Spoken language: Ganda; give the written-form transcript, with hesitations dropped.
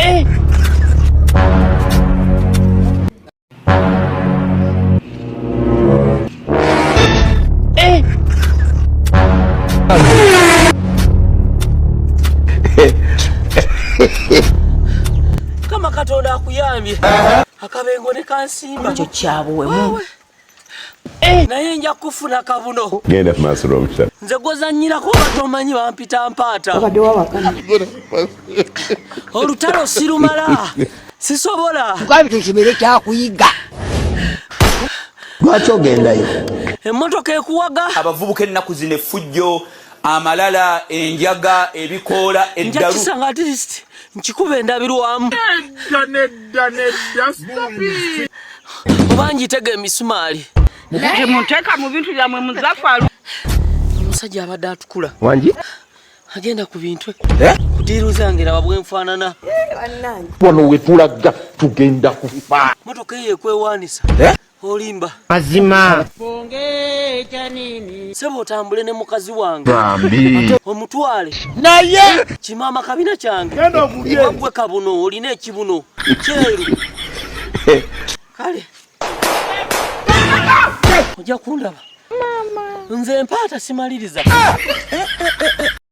Eh. Eh. Kama Katonda akuyambye akabengo ne kansimba ekyo kyabuwemu. Eh, naye nja kufuna kabuno. Genda mu maaso n'omukyala. Nze gwozannyirako oba tomanyi bampita mpaata. Obadde wawaka. Olutalo sirumala, sisobola. Tugambe tukimere kyakuyiga. Lwaki ogendayo? Emmotoka ekuwaga. Abavubuka ennaku zino effujjo, amalala, enjaga, ebikoola, Nja eddalu. kisanga at least nkikuba endabirwamu. Nedda, nedda, nedda, stop it. Oba ngitega emisumaali. Temunteeka mu bintu byammwe muzafaalu. Omusajja abadde atukula. Wangi? Agenda ku bintu. Ku diiru zange laba bwe nfaanana. Wano we tulaga tugenda kufa. Motoka eyo ekwewaanisa. Olimba. Mazima. Sebo otambule ne mukazi wange. Bambi. Omutwale. Naye. Kimaama kabina kyange. Genda ogulye. Gwe kabuno olina ekibuno kyeru. Kale. Ojja kundaba. Nze mpaata simaliriza.